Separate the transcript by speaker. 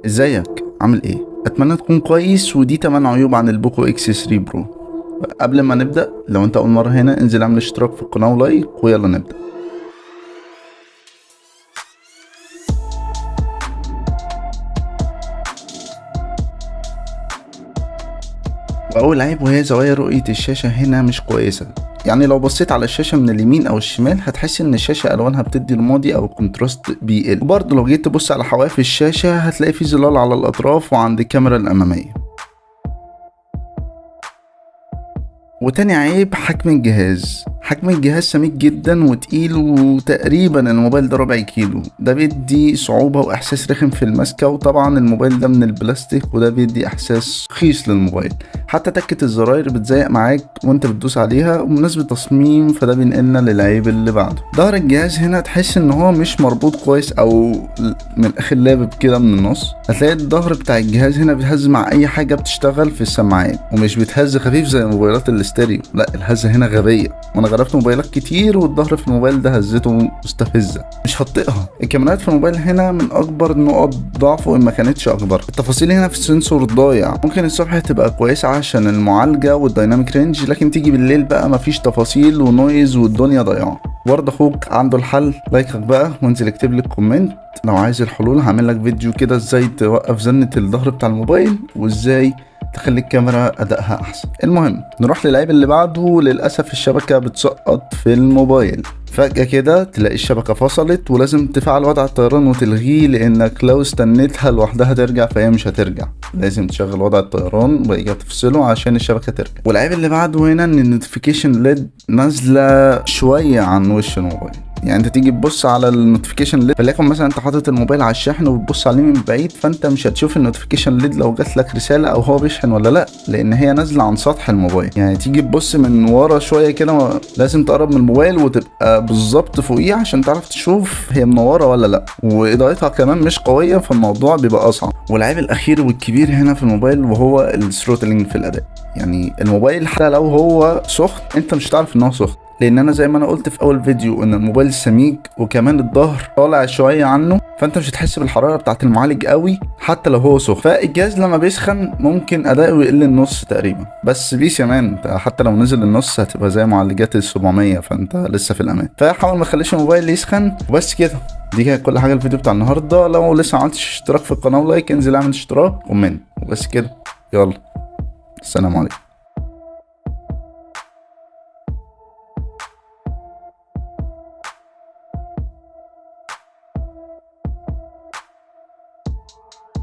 Speaker 1: ازيك عامل ايه؟ اتمنى تكون كويس. ودي 8 عيوب عن ال Poco X3 Pro. قبل ما نبدا، لو انت اول مرة هنا انزل اعمل اشتراك في القناة و like، ويلا نبدا. واول عيب وهي زوايا رؤية الشاشة هنا مش كويسة. يعني لو بصيت على الشاشة من اليمين او الشمال هتحس ان الشاشة الوانها بتدي رمادي او ال contrast بيقل. وبرضه لو جيت تبص على حواف الشاشة هتلاقي في ظلال على الاطراف وعند الكاميرا الامامية. وتاني عيب حجم الجهاز. حجم الجهاز سميك جدا وتقيل، وتقريبا الموبايل ده ربع كيلو. ده بيدي صعوبة واحساس رخم في المسكة، وطبعا الموبايل ده من البلاستيك وده بيدي احساس رخيص للموبايل. حتى تكة الزراير بتزيق معاك وانت بتدوس عليها. وبمناسبة التصميم فده بينقلنا للعيب اللي بعده. ظهر الجهاز هنا تحس ان هو مش مربوط كويس، او من الاخر لابب كده من النص. هتلاقي الظهر بتاع الجهاز هنا بيتهز مع اي حاجة بتشتغل في السماعات، ومش بيتهز خفيف زي موبايلات الاستيريو، لا الهزة هنا غبية. وانا جربت موبايلات كتير والظهر في الموبايل ده هزته مستفزة مش هطيقها. الكاميرات في الموبايل هنا من اكبر نقط ضعفه ان ما كانتش اكبر. التفاصيل هنا في ال sensor ضايع. ممكن الصبح تبقى كويسة عشان المعالجة وال dynamic range، لكن تيجي بالليل بقى مفيش تفاصيل و noise والدنيا ضايعة. برضه اخوك عنده الحل، لايكك بقى وانزل اكتب لي comment لو عايز الحلول. هعمل لك فيديو كده ازاي توقف زنة الظهر بتاع الموبايل وازاي تخلي الكاميرا ادائها احسن. المهم نروح للعيب اللي بعده. للاسف الشبكة بتسقط في الموبايل فجأة كده، تلاقي الشبكة فصلت ولازم تفعل وضع الطيران وتلغيه، لانك لو استنيتها لوحدها ترجع فهي مش هترجع. لازم تشغل وضع الطيران وبعد كده تفصله عشان الشبكة ترجع. والعيب اللي بعده هنا ان ال notification LED نازلة شوية عن وش الموبايل. يعني انت تيجي تبص على ال notification LED، فليكن مثلا انت حاطط الموبايل على الشحن وبتبص عليه من بعيد، فانت مش هتشوف ال notification LED لو جات لك رسالة او هو بيشحن ولا لا، لان هي نازله عن سطح الموبايل. يعني تيجي تبص من ورا شوية كده، لازم تقرب من الموبايل وتبقى بالظبط فوقيه عشان تعرف تشوف هي منورة ولا لا. واضاءتها كمان مش قوية، فالموضوع بيبقى اصعب. والعيب الاخير والكبير هنا في الموبايل وهو ال throttling في الاداء. يعني الموبايل حتى لو هو سخن انت مش هتعرف ان هو سخن، لان انا زي ما انا قلت في اول فيديو ان الموبايل سميك وكمان الظهر طالع شوية عنه، فانت مش هتحس بالحرارة بتاعه المعالج قوي حتى لو هو سخن. فالجهاز لما بيسخن ممكن اداؤه يقل النص تقريبا، بس peace يا man، انت حتى لو نزل النص هتبقى زي معالجات ال 700، فانت لسه في الامان. فحاول ما تخليش الموبايل يسخن. وبس كده، دي كانت كل حاجة الفيديو بتاع النهارده. لو لسه ما عملتش اشتراك في القناة و like، انزل اعمل اشتراك comment. وبس كده، يلا السلام عليكم.